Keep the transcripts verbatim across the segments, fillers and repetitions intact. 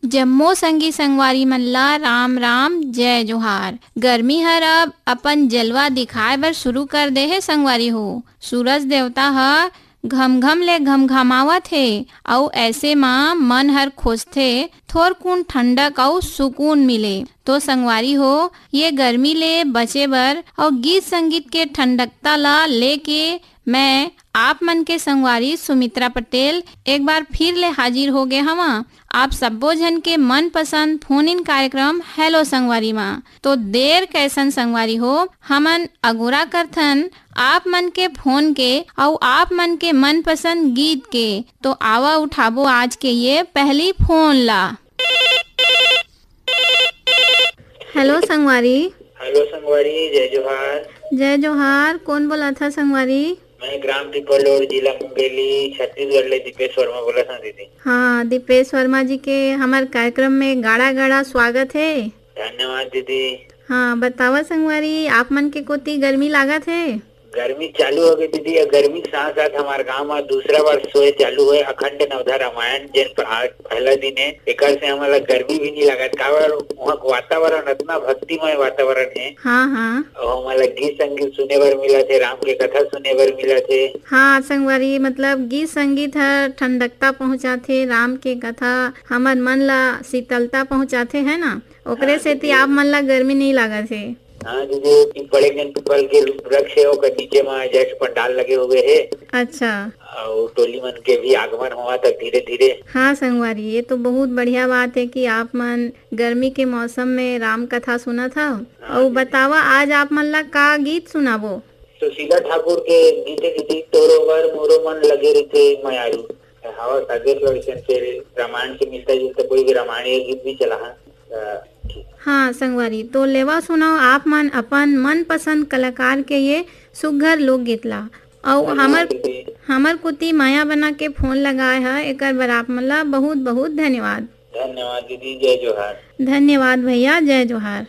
जम्मो संगी संगवारी मन ला राम राम, जय जोहार। गर्मी हर अब अपन जलवा दिखाए बर शुरू कर दे हे संगवारी हो। सूरज देवता ह घमघम ले घमघमावत हे, अउ ऐसे म मन हर खोजथे थोरकुन ठंडक अउ सुकून मिले। तो संगवारी हो, ये गर्मी ले बचे बर अउ गीत संगीत के ठंडकता ला लेके मैं आप मन के संगवारी सुमित्रा पटेल एक बार फिर ले हाजिर हो गे हवा। आप सब्बो झन के मनपसंद फोन इन कार्यक्रम हेलो संगवारी मा। तो देर कैसन संगवारी हो, हमन अगोरा करथन आप मन के फोन के अउ आप मन के मनपसंद गीत के। तो आवा उठाबो आज के ये पहली फोन ला। हेलो संगवारी। हेलो संगवारी, जय जोहार। जय जोहार, कौन बोला था संगवारी? मैं ग्राम पिपलोर, जिला मुंगेली, छत्तीसगढ़ ले दीपेश वर्मा बोला था दीदी। हाँ, दीपेश वर्मा जी के हमार कार्यक्रम में गाड़ा गाड़ा स्वागत है। धन्यवाद दीदी। हाँ, बतावा संगवारी, आप मन के कोती गर्मी लागत है? गर्मी चालू हो गई दीदी, और गर्मी के साथ साथ हमारे गांव में दूसरा बार सोए चालू है अखंड नवधा रामायण, जेन प-, आज पहला दिन है। एकर से हमला गर्मी भी नहीं लागत, काबर वहाँ के वातावरण इतना भक्तिमय वातावरण है। हाँ, हाँ। और हमला गीत संगीत सुने बर मिला थे, राम के कथा सुने बर मिला थे। हाँ संगवारी, मतलब गीत संगीत हर ठंडकता पहुँचाथे, राम के कथा हमर मन ला शीतलता पहुँचाथे, है ना? ओकरे हाँ, सेती दीदी। आप मन ला गर्मी नहीं लागत हे। हाँ दीदी, एक बड़े जन पीपल के वृक्ष है, ओकर नीचे में just पंडाल लगे हुए है। अच्छा। और टोली मन के भी आगमन हुआ था धीरे धीरे। हाँ संगवारी, ये तो बहुत बढ़िया बात है कि आप मन गर्मी के मौसम में राम कथा सुनत हव। हाँ अउ दीदी। बतावा, आज आप मन ला का गीत सुनाबो? सुशीला ठाकुर के गीत है दीदी, तोरो बर मोरो मन लगे रहिथे मयारू। हवा सादे प्रवचन के रामायण से मिलता जुलता कोई भी रामायणीय गीत भी चला है। अ, ठीक। हाँ संगवारी, तो लेवा सुनाओ आप मन अपन मनपसंद कलाकार के ये सुघर लोकगीत ला। अउ धन्यवाद हमर, दीदी। हमर कोती माया बना के फोन लगाए ह, एकर बर आप मन ला बहुत बहुत धन्यवाद। धन्यवाद दीदी, जय जोहार। धन्यवाद भैया, जय जोहार।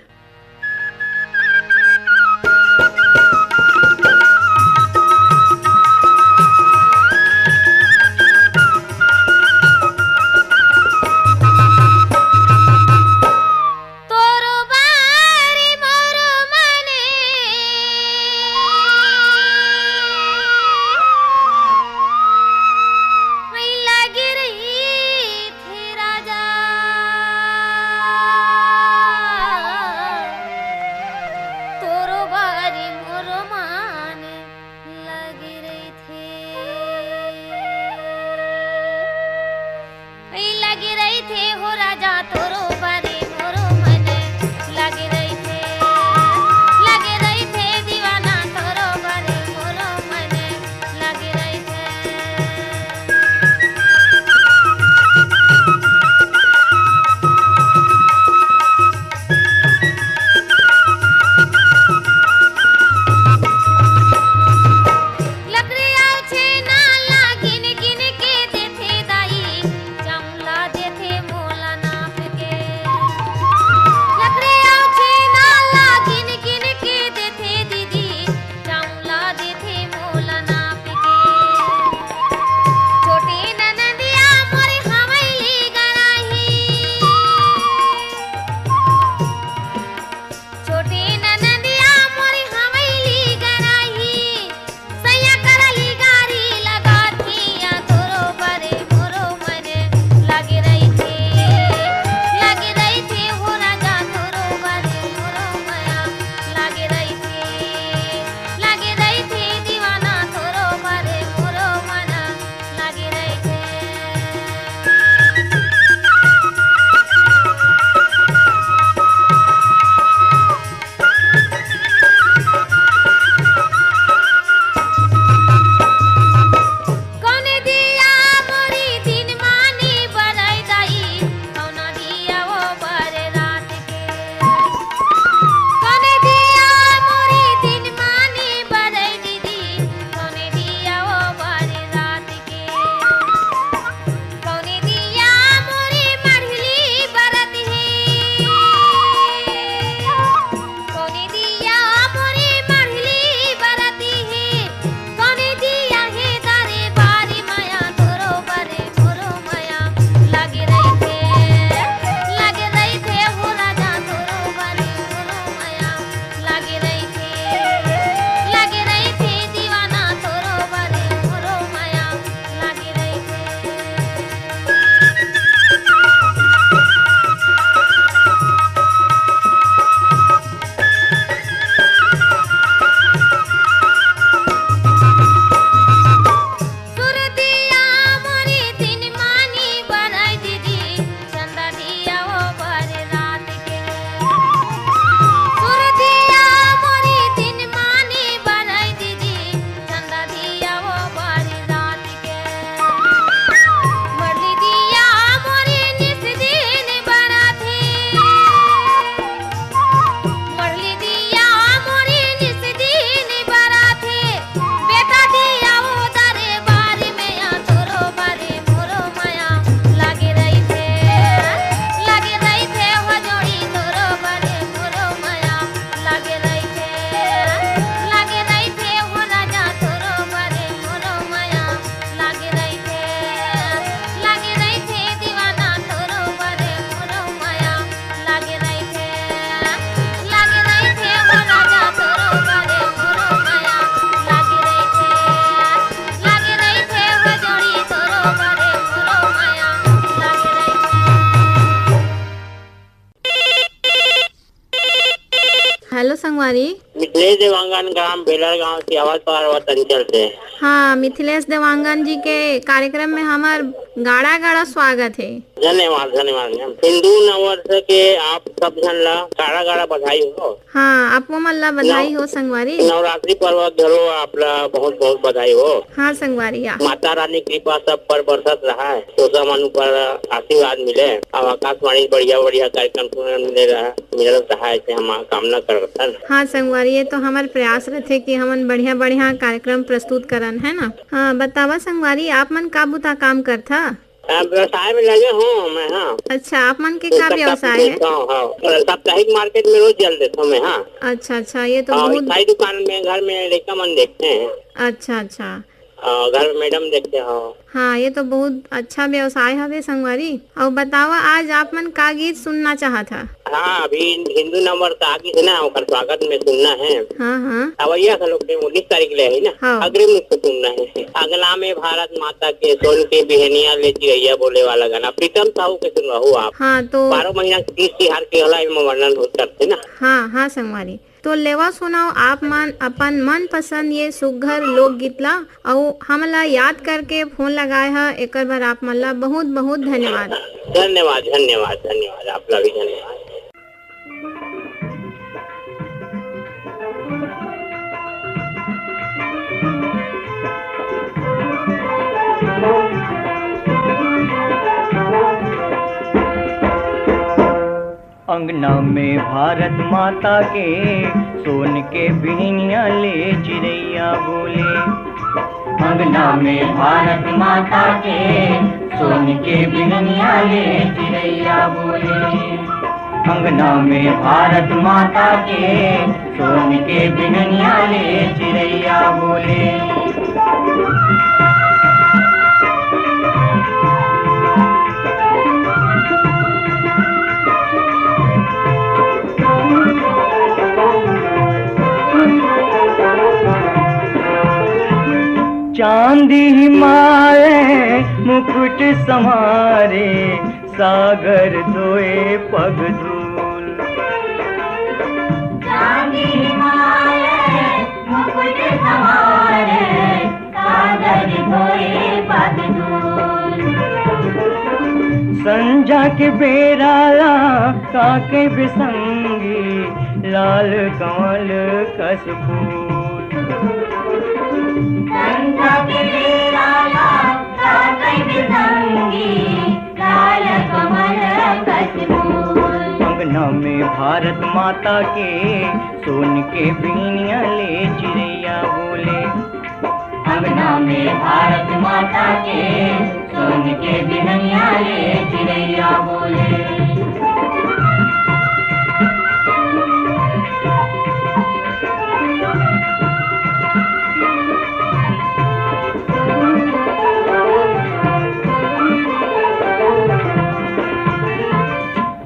अरे? मिथिलेश देवांगन, ग्राम बेलर गांव, सियावत पर्वत अंचल से। हाँ, मिथिलेश देवांगन जी के कार्यक्रम में हमर गाड़ा गाड़ा स्वागत है। धन्यवाद, धन्यवाद मैम। हिंदू नववर्ष के आप सब झन ला गाड़ा गाड़ा बधाई हो। हाँ, आपो मन ला बधाई नव-, हो संगवारी। नवरात्रि पर्व घलो आप ला बहुत बहुत बधाई हो। हाँ संगवारी, या। माता रानी कृपा सब पर बरसत रहा है, श्रोता मन ऊपर आशीर्वाद मिले, अब आकाशवाणी बढ़िया बढ़िया कार्यक्रम सुने मिले रहा, मिलत रहा, ऐसे हम कामना करथन। हाँ संगवारी, ये तो हमर प्रयास रथे कि हमन बढ़िया बढ़िया कार्यक्रम प्रस्तुत करन, है ना? हाँ, बतावा संगवारी, आप मन का बुता काम करथा? अ, व्यवसाय में लगे हों मैं, हाँ। अच्छा, आप मन के तो का सब व्यवसाय है? बेचता हूँ, हाँ। और साप्ताहिक मार्केट में रोज जल देता हूँ मैं, हाँ। अच्छा, अच्छा, ये तो हाँ, बहुत स्थायी दुकान में, घर में लड़का मन देखते हैं। अच्छा, अच्छा। अ, घर में मैडम देखते हो। हाँ, ये तो बहुत अच्छा व्यवसाय हवे संगवारी। अउ बतावा, आज आप मन का गीत सुनना चाहत हा? हाँ, अभी हिंदू नववर्ष आ गिस हे ना, ओकर स्वागत में सुनना है। हाँ, हाँ। अवइया घलो के उन्नीस तारीख ले है ना, हाँ। अग्रिम रूप से सुनना है। अंगना में भारत माता के, सोन के बिहनिया ले चिरैया बोले वाला गाना, प्रीतम साहू के सुनवाहू आप। हाँ, तो बारह महीना के तीज तिहार के घला एमा वर्णन होत करथे ना। हाँ, हाँ संगवारी। तो लेवा सुनाओ आप मन अपन मनपसंद ये सुग्घर लोकगीत ला, अउ हमला याद करके फोन लगाए ह, एकर बर आप मन ला बहुत बहुत धन्यवाद। धन्यवाद, धन्यवाद, धन्यवाद, आप ला भी धन्यवाद। अंगना में भारत माता के, सोन के बिहनिया ले चिरैया बोले। अंगना में भारत माता के, सोन के बिहनिया ले चिरैया बोले। अंगना में भारत माता के, सोन के बिहनिया ले चिरैया बोले। चांदी हिमालय मुकुट संवारे, सागर धोए पग धूल। चांदी हिमालय मुकुट संवारे, सागर धोए पग धूल। संझा के बेरा ला काके बिसंगी, लाल कमल कस फूल। संझा के बेरा ला काके बिसंगी, लाल कमल कस फूल। अंगना में भारत माता के, सोन के बिहनिया ले चिरैया बोले। अंगना में भारत माता के, सोन के बिहनिया ले चिरैया बोले।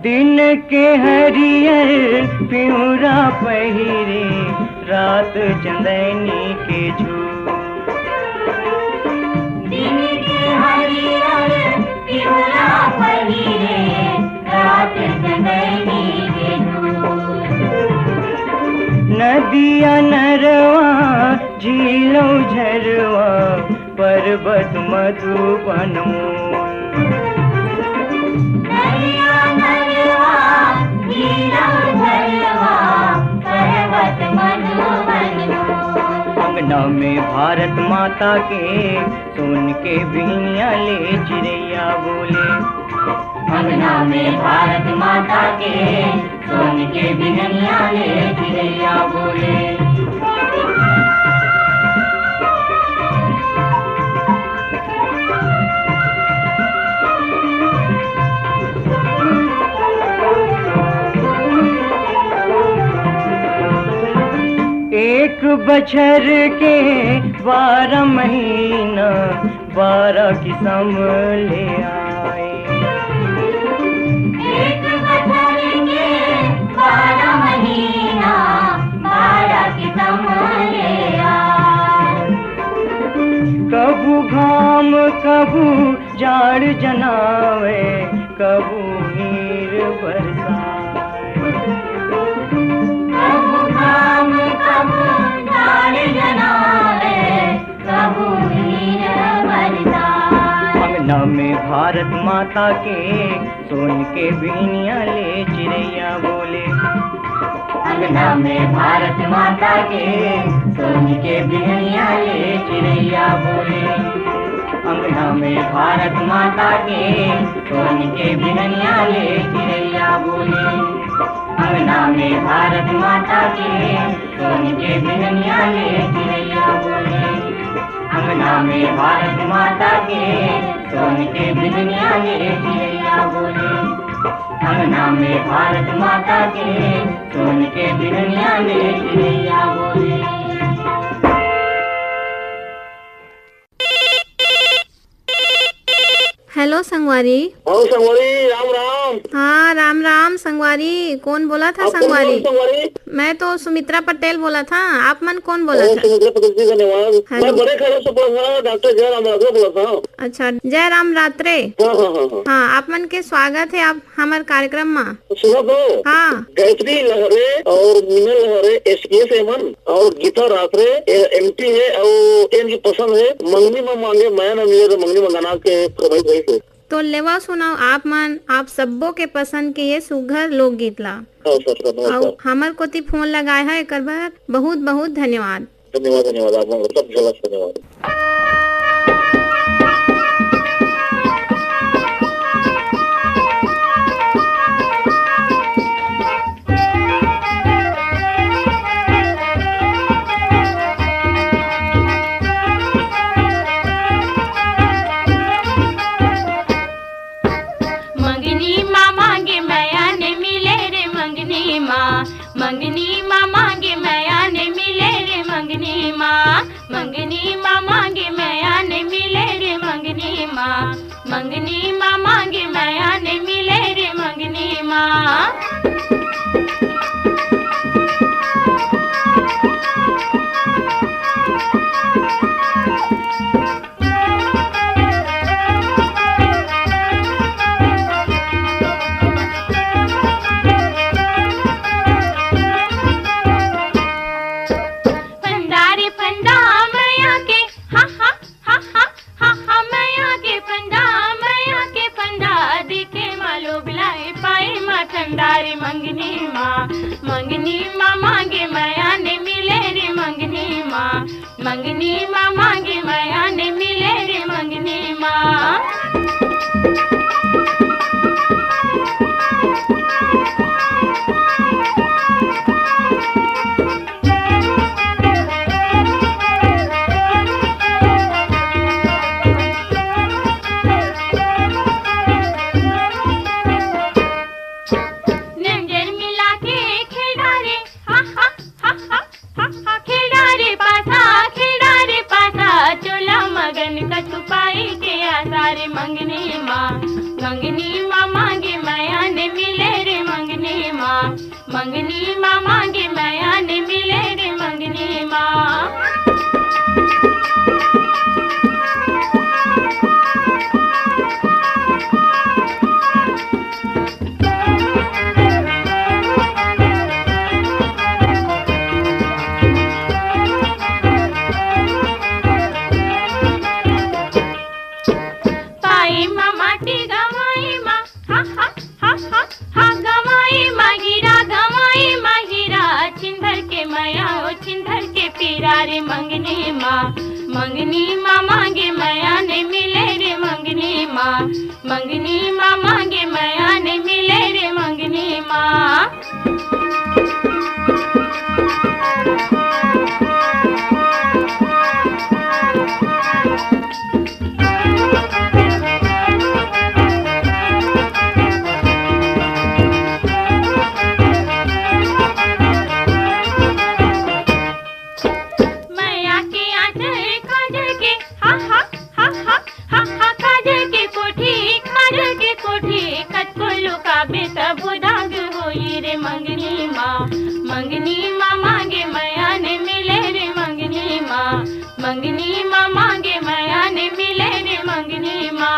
दिन के हरियर पिंवरा पहिरे, रात चंदैनी के झूल। दिन के हरियर पिंवरा पहिरे, रात चंदैनी के झूल। नदिया नरवा झीलो झरवा, पर्वत मधुबन मोल। नदिया नरवा, झीलो झरवा, पर्वत मधुबन मोल। अंगना में भारत माता के, सोन के बिहनिया ले चिरैया बोले। अंगना में भारत माता के, सोन के बिहनिया ले चिरैया बोले। एक बछर के बारह महीना, बारह किसम ले आए। एक बछर के बारह महीना, बारह किसम ले आए। कभू घाम, कभू जाड़ जनावे, कभू नीर बरसाए। कभू घाम, अंगना में भारत माता के सोन के बिहनिया ले चिरैया बोले। अंगना में भारत माता के सोन के बिहनिया ले चिरैया बोले। अंगना में भारत माता के सोन के बिहनिया ले चिरैया बोले। अंगना में भारत माता के सोन के बिहनिया ले चिरैया बोले। अंगना में भारत माता के सोन के बिहनिया ले चिरैया बोले। अंगना में भारत माता के सोन के बिहनिया ले चिरैया बोले। हेलो संगवारी। हेलो संगवारी, राम राम। हाँ, राम राम संगवारी। कौन बोला था आप कौन संगवारी? बोल संगवारी? मैं तो सुमित्रा पटेल बोला था। आप मन कौन बोला ओ, था? सुमित्रा पटेल जी, धन्यवाद। हेलो। मैं बड़े खड़े से बोला था, डॉक्टर जयराम राठौर बोला था। अच्छा, जयराम रात्रे। हाँ, हाँ, हाँ, हाँ। हाँ, आप मन के स्वागत है आप हमर कार्यक्रम मा। सुना तो। हाँ। गायत्री लहरे और मीना लहरे, एसकेएस एमन, और गीता रात्रे, ए, एमटी है, और एन की पसंद है, मंगनी मा मांगे मया न मिले रे मंगनी मा गाना के फरमाइश रही थे। तो लेवा सुनाओ आप मन, आप सब्बो के पसंद के ये सुघर लोकगीत ला। हाँ, सर, सर, नमस्कार। और हमर कोती फोन लगाए है, एकर बर बहुत बहुत धन्यवाद। धन्यवाद, धन्यवाद, आप लोगों को सब झलक धन्यवाद। मंगनी मा मांगे मया ने मिले रे मंगनी मा, मंगनी मा मांगे मया ने मिले रे मंगनी मा, मंगनी मा मांगे मया ने मिले रे मंगनी मा, मंगनी मा मांगे मया ने मिले रे मंगनी मा। फंदा रे फंदा मया के, हा, हा, हा, हा, हा, हा, मया के फंदा, मया के फंदा, दिखे मालो बिलाई पाए मा ठंडा रे मंगनी मा, मंगनी मा मांगे मया ने मिले रे मंगनी मा, मंगनी मा मांगे मया ने मिले रे मंगनी मा। नंजर मिला के खेला रे, हा, हा, हा, हा, हा, हा, खेला रे पासा, खेला रे पासा, चोला मगन कछु पाई के आसा रे मंगनी मा, मंगनी मा मांगे मया ने मिले रे मंगनी मा, मंगनी मा मांगे मया ने मिले रे मंगनी मा। पाए मा माटी गवाए मा, हा, हा, हा, हा, हा, गवाए मा हीरा, गवाए मा हीरा, छिन भर के मया ओ छिन भर के पीरा रे मंगनी मा, मंगनी मा मांगे मया ने मिले रे मंगनी मा, मंगनी मा मांगे मया ने मिले रे मंगनी मा। मया के आंचल काजल के, हा, हा, हा, हा, हा, हा, काजल के कोठी, काजल के कोठी, कतको लुकाबे तभो दाग होई रे मंगनी मा, मंगनी मा मांगे मया ने मिले रे मंगनी मा, मंगनी मा मांगे मया ने मिले रे मंगनी मा।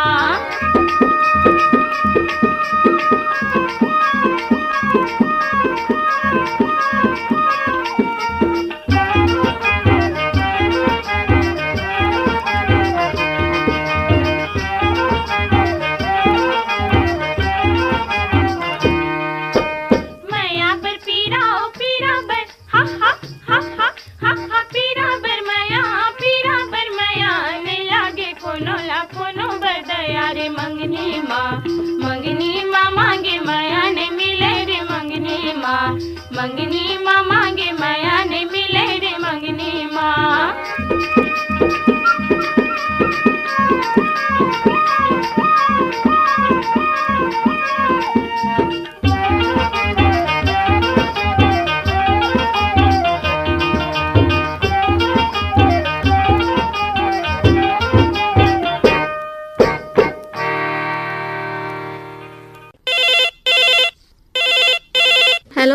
हेलो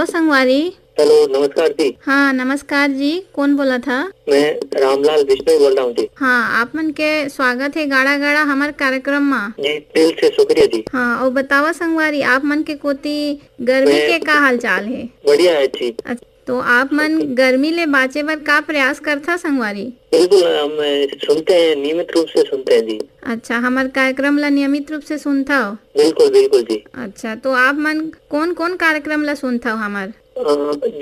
संगवारी। हेलो, नमस्कार जी। हाँ, नमस्कार जी, कोन बोलत हा? मैं रामलाल बिश्नोई बोल रहा हूँ जी। हाँ, आप मन के स्वागत हे गाड़ा गाड़ा हमर कार्यक्रम मा। जी, दिल से शुक्रिया जी। हाँ, अउ बतावा संगवारी, आप मन के कोती गर्मी मैं के का हालचाल हे? बढ़िया है जी। अच्छा, तो आप मन गर्मी ले बाँचे बर का प्रयास करथा संगवारी? बिल्कुल, हम सुनते हैं, नियमित रूप से सुनते हैं जी। अच्छा, हमर कार्यक्रम ला नियमित रूप से सुनथव? बिल्कुल, बिल्कुल जी। अच्छा, तो आप मन कोन-कोन कार्यक्रम ला सुनथव हमर? अ,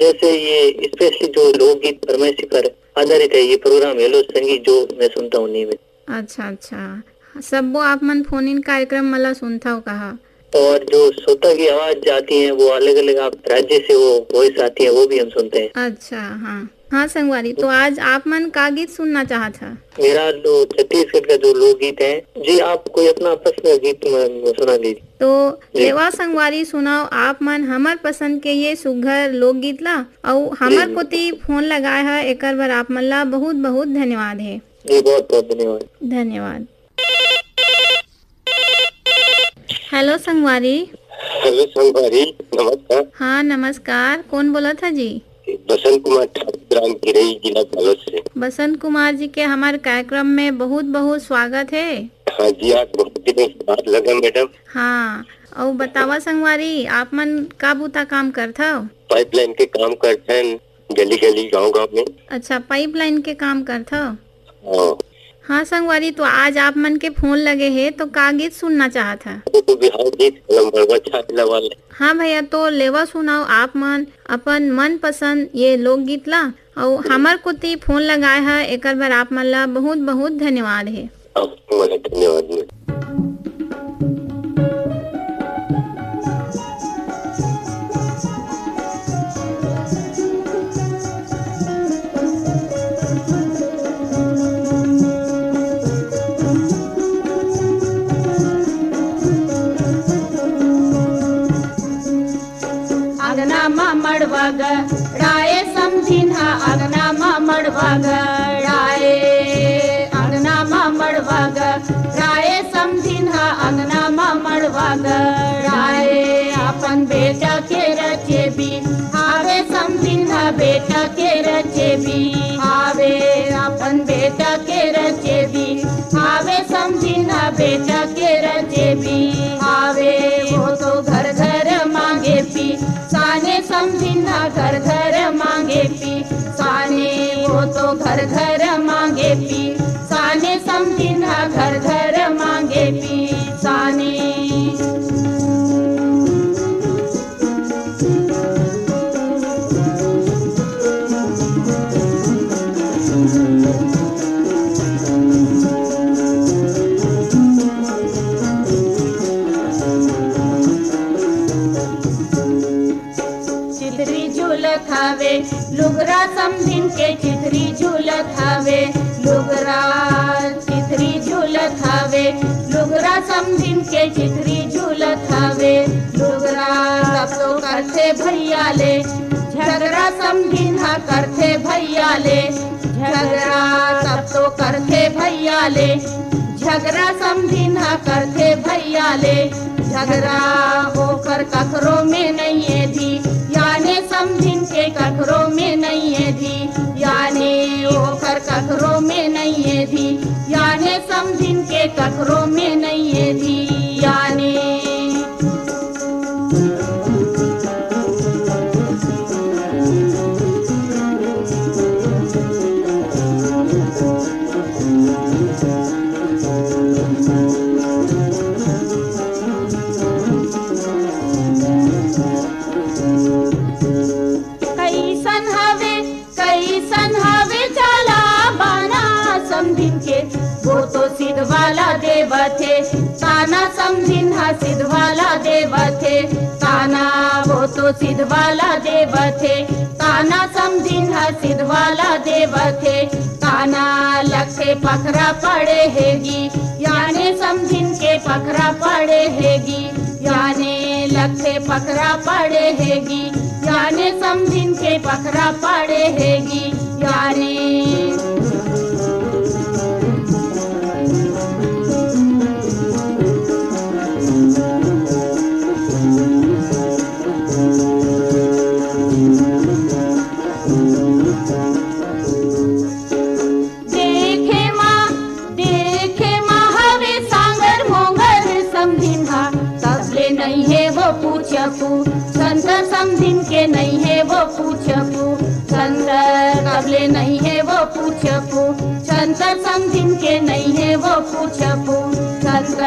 जैसे ये specially जो लोकगीत फरमाइशी पर आधारित है, ये प्रोग्राम हेलो संगीत जो मैं सुनता हूँ नियमित। अच्छा, अच्छा। सब्बो आप मन फोन इन कार्यक्रम मन ला सुनथव कहा? और जो श्रोता की आवाज आती है, वो अलग-अलग आप राज्य से वो वॉइस आती है, वो भी हम सुनते हैं। अच्छा, हाँ। हाँ संगवारी, तो आज आप मन का गीत सुनना चाहत ह? मेरा जो छत्तीसगढ़ का जो लोकगीत है, जी आप कोई अपना पसंद का गीत म-, सुना दीजिए। तो जी। लेवा संगवारी सुनाओ आप मन हमर पसंद के ये सुघर लोकगीत ला, अउ हमर जी, जी। कोती फोन लगाए ह, एकर बर आप मन ला बहुत बहुत धन्यवाद हे। जी, बहुत बहुत धन्यवाद। धन्यवाद। हेलो संगवारी। हेलो संगवारी, नमस्कार। हाँ नमस्कार, कोन बोलत ह जी? बसंत कुमार ठाकुर, ग्राम किरई, जिला बालोद से। बसंत कुमार जी के हमर कार्यक्रम में बहुत बहुत स्वागत हे। हाँ जी, आज बहुत दिनों के बाद लगा मैडम। हाँ, अउ बतावा संगवारी, आप मन का बुता काम करथव? पाइपलाइन के काम करथन, गली गली, गांव गांव में। अच्छा, पाइपलाइन के काम करथव? हाँ। हाँ संगवारी, तो आज आप मन के फोन लगे हे, तो का गीत सुनना चाहत ह? तो बिहार गीत, लंबरवा छापला वाले। हाँ भैया, तो लेवा सुनाओ आप मन अपन मनपसंद ये लोकगीत ला, अउ हमर कोती फोन लगाए ह, एकर बर आप मन ला बहुत बहुत धन्यवाद हे। आपको बड़ा धन्यवाद। अंगना मा मड़वा गड़ाए, समधिन हा अंगना मा मड़वा गड़ाए। अंगना मा मड़वा गड़ाए, समधिन हा अंगना मा मड़वा गड़ाए। अपन बेटा के रचे बिहावे, समधिन हा बेटा के रचे बिहावे। अपन बेटा के रचे बिहावे, समधिन हा बेटा के रचे बिहावे। वो तो घर घर मांगे पी साने, समधिन हा घर घर मांगे पी साने। वो तो घर घर मांगे पी साने, समधिन हा घर घर मांगे पी साने। चिथरी झूलत हवे लुगरा, समधिन के चिथरी झूलत हवे लुगरा। चिथरी झूलत हवे लुगरा, समधिन के चिथरी झूलत हवे लुगरा। सब तो करथे भैया ले झगरा, समधिन हा करथे भैया ले झगरा। सब तो करथे भैया ले झगरा, समधिन हा करथे भैया ले झगरा। ओकर कखरो में नइये धी, याने समधिन के कखरो में नइये धी, याने ओकर कखरो में नइये धी, याने समधिन के कखरो में नइये धी, याने। कैसन हवे, कैसन हवे चाला बाना समधिन के, वो तो सिधवाला देवथे ताना, समधिन हा सिधवाला देवथे ताना। वो तो सिधवाला देवथे ताना, समधिन हा सिधवाला देवथे ताना। पखरा पड़े हेगी, याने समधिन के पखरा पड़े हेगी, याने लगथे पखरा पड़े हेगी, याने समधिन के पखरा पड़े हेगी, याने। देखे मा, देखे मा हवे सांगर मोंगर समधिन हा, तब ले नइ हे वो पूछपू, संत समधिन के नइ हे वो पूछपू, संत तब ले नइ हे वो पूछपू, संत समधिन के नइ हे वो पूछपू, संत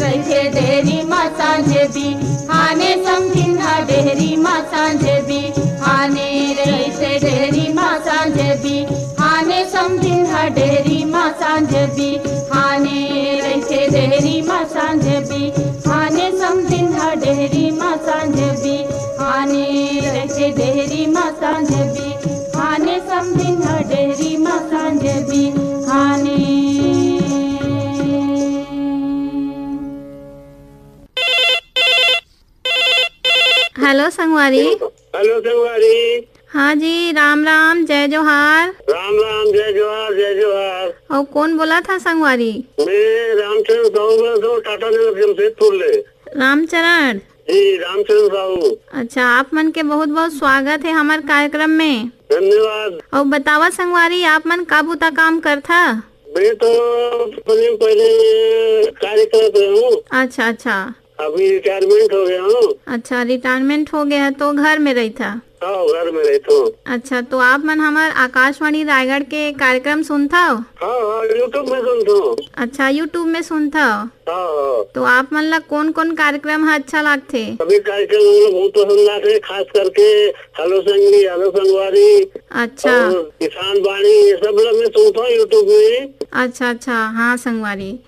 रहिथे डेहरी मा सांझे बिहाने समधिन हा डेहरी मा सांझे बिहाने रहिथे डेहरी मा सांझे बिहाने समधिन हा डेहरी मा सांझे बिहाने रहिथे डेहरी मा सांझे बिहाने समधिन हा डेहरी मा सांझे बिहाने रहिथे डेहरी मा सांझे बिहाने समधिन हा डेहरी मा सांझे बिहाने। हेलो संगवारी। हेलो संगवारी। हाँ जी, राम राम, जय जोहार। राम राम, जय जोहार, जय जोहार। अउ कोन बोलत हा संगवारी? मैं रामचरण साहू बोलत हूँ, टाटा नगर जमशेदपुर ले। रामचरण? जी, रामचरण साहू। अच्छा, आप मन के बहुत बहुत स्वागत हे हमर कार्यक्रम में। धन्यवाद। अउ बतावा संगवारी, आप मन का बुता काम करथा? मैं तो पहले, पहले कार्य करत रहे हूँ। अच्छा, अच्छा। अभी रिटायरमेंट हो गया हूँ। अच्छा, रिटायरमेंट हो गया है तो घर में रहिथा? हाँ, घर में रहिथों। अच्छा, तो आप मन हमर आकाशवाणी रायगढ़ के कार्यक्रम सुनथव? हाँ, हाँ, YouTube में सुनथों। अच्छा, YouTube में सुनथव? हाँ, हाँ। तो आप मन ला कोन-कोन कार्यक्रम ह अच्छा लागथे? सभी कार्यक्रम हमला बहुत पसंद आथे, खास करके हेलो संगरी, हेलो संगवारी अच्छा। और किसान बाणी, ये सब ला मैं सुनथों YouTube में। अच्छा, अच्छा, हाँ संगवारी।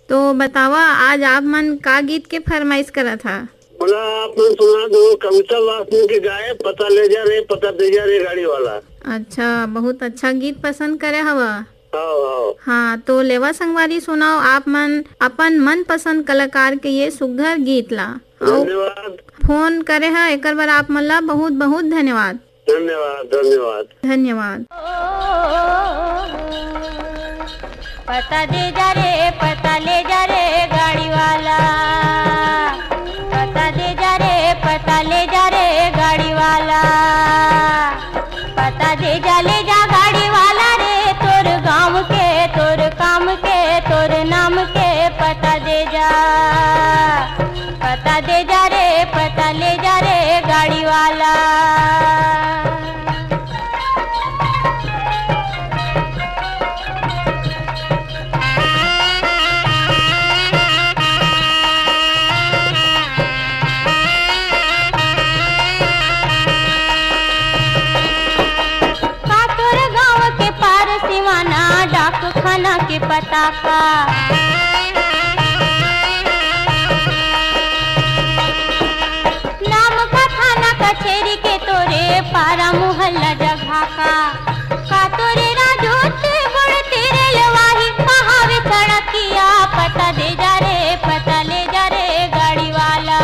तो बतावा, आज आप मन का गीत के फरमाइश करत हा? मोला आप मन सुना दो कविता वासनिक के गाए, पता ले जा रे, पता दे जा रे गाड़ी वाला। अच्छा, बहुत अच्छा गीत पसंद करे हवा। हाँ, हाँ। हाँ, तो लेवा संगवारी, सुनाओ आप मन अपन मनपसंद कलाकार के ये सुघर गीत ला। अउ धन्यवाद। फोन करे हा, एकर बर आप मन ला बहुत बहुत धन्यवाद। धन्यवाद, धन्यवाद। धन्यवाद। पता दे जा रे, पता ले जा रे गाड़ी वाला। पता दे जा रे, पता ले जा रे गाड़ी वाला। पता दे जा, ले जा गाड़ी वाला रे, तोर गाँव के, तोर काम के, तोर नाम के पता दे जा। पता दे जा रे, पता ले जा रे गाड़ी वाला। का तोर गाँव के पार सिवाना, डाक खाना के पता का? नाम का थाना कचेरी के तोरे पारा मोहल्ला जगह का? का तोरे राजोत गुड़ तेरे लवाही, कहावे सड़किया पता दे जा रे, पता ले जा रे गाड़ी वाला।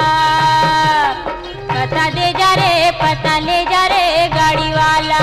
पता दे जा रे, पता ले जा रे गाड़ी वाला।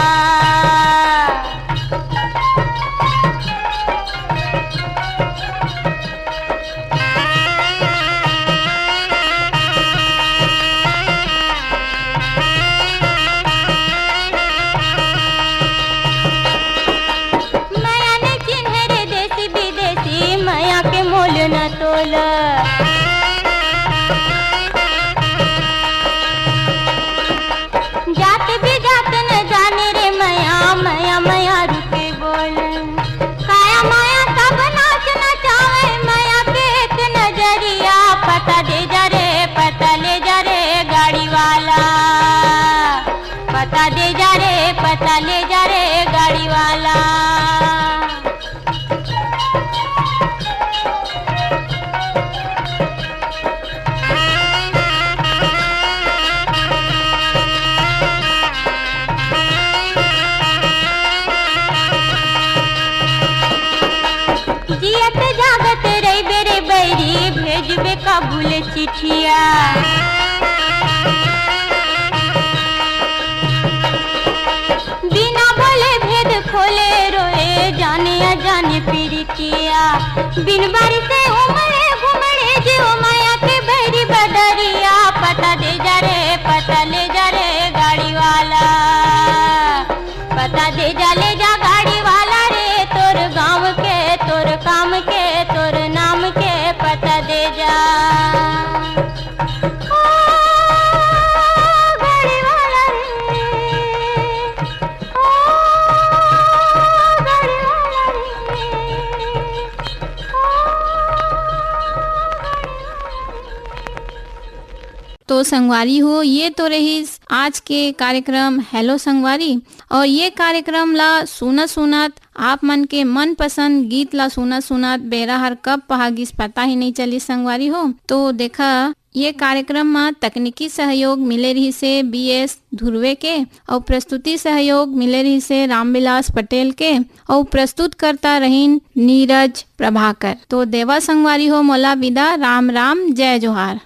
जियत जागत रहिबे रे बैरी, भेजबे कबूल चिट्ठिया। बिना बोले भेद खोले रोए, जाने अजाने पीरितिया। बिन बारी से उमड़े घुमड़े, जीव माया के बैरी बदरिया। पता दे जा रे, पता ले जा रे गाड़ी वाला। पता दे जा, ले जा गाड़ी वाला रे, तोर गाँव के, तोर काम के, तोर नाम के पता दे जा। ओ गाड़ी वाला रे, ओ गाड़ी वाला रे, ओ गाड़ी वाला रे। तो संगवारी हो, ये तो रहिस आज के कार्यक्रम हेलो संगवारी। और ये कार्यक्रम ला सुनत सुनत, आप मन के मनपसंद गीत ला सुनत सुनत बेरा हर कब पहा गिस, पता ही नहीं चलिस संगवारी हो। तो देखा, ये कार्यक्रम म तकनीकी सहयोग मिले रहिसे बी एस धुर्वे के, अउ प्रस्तुति सहयोग मिले रहिसे रामविलास पटेल के, अउ प्रस्तुतकर्ता रहिन नीरज प्रभाकर। तो देवा संगवारी हो मोला विदा, राम राम, जय जोहार।